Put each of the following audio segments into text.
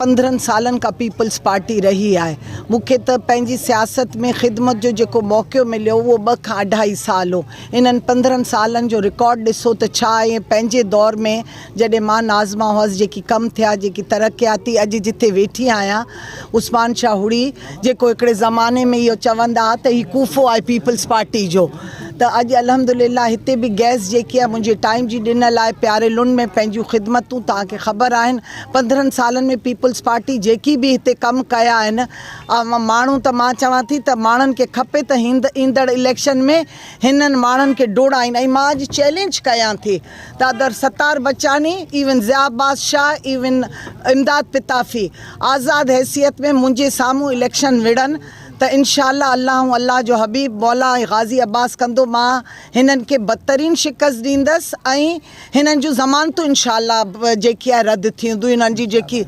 15 سالن کان peoples party رهي آهي. مون کي ته پنهنجي سياست ۾ خدمت جو جيڪو موقعو مليو اهو ٻه کان اڍائي سال هو. انهن 15 سالن جو رڪارڊ ڏسو ته ڇا آهي ۽ پنهنجي دور ۾ جڏهن مان ناظمه هئس جيڪي ڪم ٿيا جيڪي ترقياتي اڄ جتي ويٺي آهيان عثمان شاهه هڙي جيڪو هڪڙي زماني ۾ اهو چوندا ها ته هي ڪوفو آهي پيپلز پارٽي جو ته اڄ الحمدلله هتي به گئس جيڪي آهي منهنجي ٽائيم جي ڏنل آهي پياري لنڊ ۾ پنهنجون خدمتون توهان کي خبر آهن 15 سالن ۾ پيپلز پارٽي جيڪي به هتي ڪم ڪيا آهن ماڻهو ته مان چوان ٿي ته ماڻهن کي کپي ته ايندڙ اليڪشن ۾ هنن ماڻهن کي ڊوڙائين ۽ مان اڄ چئلينج ڪيان ٿي ته ادر ستار بچاني ايون ضياء عباس شاهه ايون امداد پتافي آزاد حيثيت ۾ منهنجي سامهون اليڪشن وڙهن ته انشاء الله الله ۽ الله جو حبيب مولا ۽ غازي عباس ڪندو مان هنن کي بدترين شڪست ڏيندس ۽ هنن جون ضمانتون انشاء الله جيڪي آهي رد ٿينديون هنن جي جيڪي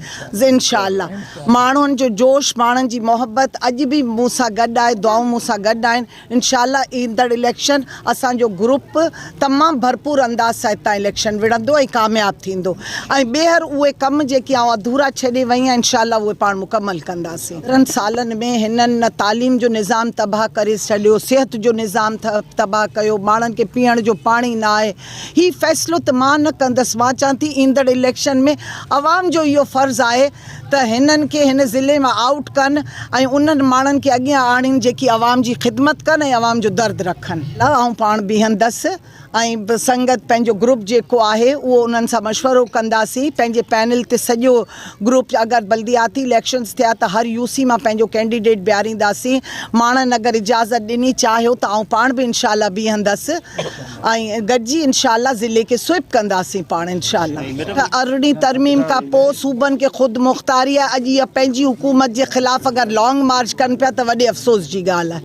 انشاء الله ماڻهن جو جوش ماڻهن جي محبت اڄ به مون سان گڏ آهي دعائون مون سان گڏ آهن انشاء الله ايندڙ اليڪشن اسان جو گروپ تمام ڀرپور انداز سان هتان اليڪشن وڙهندو ۽ ڪامياب ٿيندو ۽ ٻيهر اهي ڪم جيڪي آئون اڌورا ڇڏي وئي آهيان انشاء الله اهي پاڻ مڪمل ڪنداسين. 15 سالن ۾ هنن نه تعليم جو نظام تباهه ڪري ڇڏيو صحت جو نظام تباهه ڪيو ماڻهن کي پيئڻ جو پاڻي نه آهي هي فيصلو ته مان نه ڪندس، مان چوان ٿي ايندڙ اليڪشن ۾ عوام جو اهو فرض آهي ته هنن کي هن ضلعي مان آئوٽ ڪن ۽ انهن ماڻهن کي اڳيان آڻين جيڪي عوام جي خدمت ڪن ۽ عوام جو درد رکن. آئون پاڻ بيهندس ۽ سنگت پنهنجو گروپ جيڪو آهي اهو انهن سان مشورو ڪنداسين پنهنجي پينل تي سڄو گروپ اگر بلدياتي اليڪشنز ٿيا ته هر يو سي مان پنهنجو ڪينڊيڊيٽ بيهارينداسين ماڻهن اگر اجازت ڏني چاهيو ته آئون پاڻ به انشاء الله بيهندس ۽ گڏجي انشاء الله ضلعي کي سوئپ ڪنداسين پاڻ انشاء الله. ارڙهين ترميم کان پوء صوبن کي خود مختاري آهي اڄ اها پنهنجي حڪومت جي خلاف اگر لانگ مارچ ڪن پيا ته وڏي افسوس جي ڳالهه آهي.